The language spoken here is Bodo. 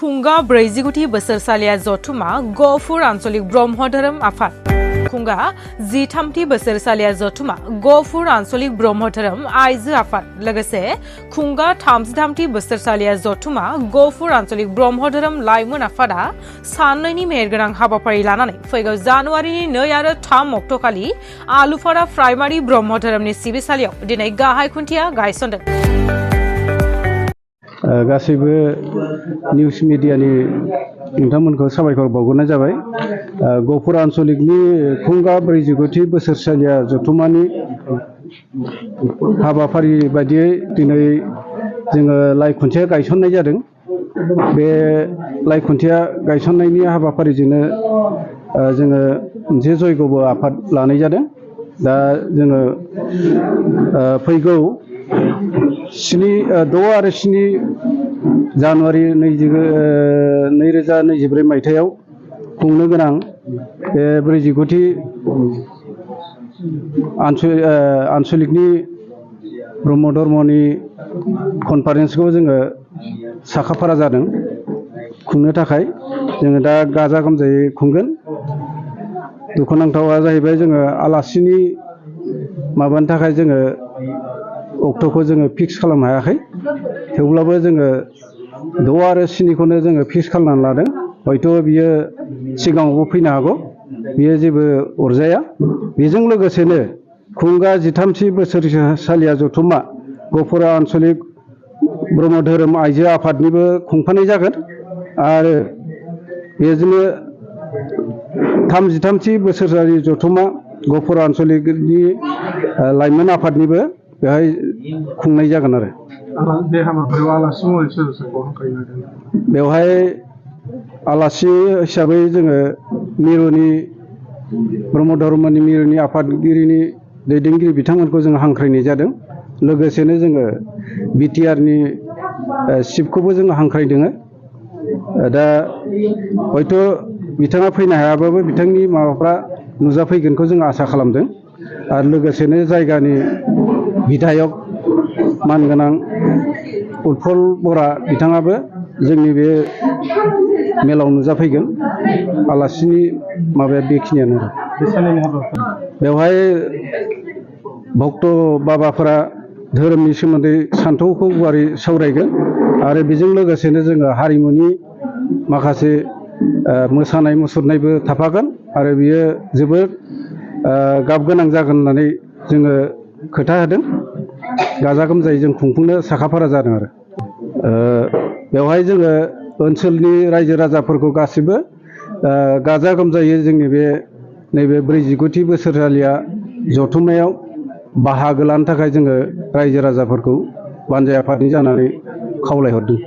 खुंगा ब्रैजिगुथि बोसोरसालिया जथुमा गफुर आंचलिक ब्रह्म धोरोम आफाद खुंगा जिथामथि बोसोरसालिया जथुमा गफुर आंचलिक ब्रह्म धोरोम आइजो आफाद लोगोसे खुंगा 33थि बोसोरसालिया जथुमा गफुर आंचलिक ब्रह्म धोरोम लाइमोन आफादा साननैनि मेहेरगोनां हाबाफारि लानानै फैगौ जानुवारिनि 2 आरो 3 अक्ट'खालि आलुफारा प्राइमारि ब्रह्म धोरोमनि सिबिसालियाव दिनै गाहाय खुन्थिया गायसनदों। गासैबो निउज मिडियानि नोंथांमोनखौ साबायखर बावहरनाय जाबाय। गफुर आन्चलिकनि खुंगा 44थि बोसोरसालिया जथुमानि हाबाफारि बायदियै दिनै जोङो लाइ खुन्थिया गायसननाय जादों। बे लाइ खुन्थिया गायसननायनि हाबाफारिजोंनो जोङो मोनसे जयग'बो आफाद लानाय जादों। दा जोङो फैगौ 6 आरो 7 जानुवारि 2024 मायथाइयाव खुंनो गोनां बे 44थि आन्चलिकनि ब्रह्म धर्मनि कनफारेन्सखौ जोङो साखाफारा जादों खुंनो थाखाय। जोङो दा गाजा गोमजायै खुंगोन। दुखुनांथावा जाहैबाय जोङो आलासिनि माबानि थाखाय जोङो अक्ट'खौ जोङो फिक्स खालामनो हायाखै। थेवब्लाबो जोङो 6 आरो 7खौनो जोङो फिक्स खालामनानै लादों। हयथ' बियो सिगाङावबो फैनो हागौ, बियो जेबो अरजाया। बेजों लोगोसेनो खुंगा 13थि बोसोरसालिया जथुमा गफुर आन्चलिक ब्रह्म धोरोम आइजो आफादनिबो खुंफानाय जागोन आरो बेजोंनो 33थि बोसोरसालि जथुमा गफुर आन्चलिकनि लाइमोन आफादनिबो बेहाय खुंनाय जागोन आरो बे हाबाफारियाव आलासि महरै सोर सोरखौ हांख्रायनो नागिरदों? बेवहाय आलासि हिसाबै जोङो मिरुनि ब्रह्म धर्मनि मिरुनि आफादगिरिनि दैदेनगिरि बिथांमोनखौ जों हांख्रायनाय जादों। लोगोसेनो जोङो बिटिआरनि चिफखौबो जों हांख्रायदों। दा हयथ' बिथाङा फैनो हायाबाबो बिथांनि माबाफ्रा नुजाफैगोनखौ जों आसा खालामदों। आरो लोगोसेनो जायगानि बिधायक मानगोनां उत्पल बरा बिथाङाबो जोंनि बे मेलाव नुजाफैगोन। आलासिनि माबाया बेखिनियानो। बेवहाय भक्त बाबाफोरा धोरोमनि सोमोन्दै सान्थौखौ गुवारै सावरायगोन आरो बेजों लोगोसेनो जोङो हारिमुनि माखासे मोसानाय मुसुरनायबो थाफागोन आरो बियो जोबोद गाब गोनां जागोन होननानै जोङो खोथा होदों। गाजा गोमजायै जों खुंफुंनो साखाफारा जादों आरो बेवहाय जोङो ओनसोलनि रायजो राजाफोरखौ गासिबो गाजा गोमजायै जोंनि बे नैबे 44थि बोसोरसालिया जथुम्मायाव बाहागो लानो थाखाय जोङो रायजो राजाफोरखौ बानजाय आफादनि जानानै खावलायहरदों।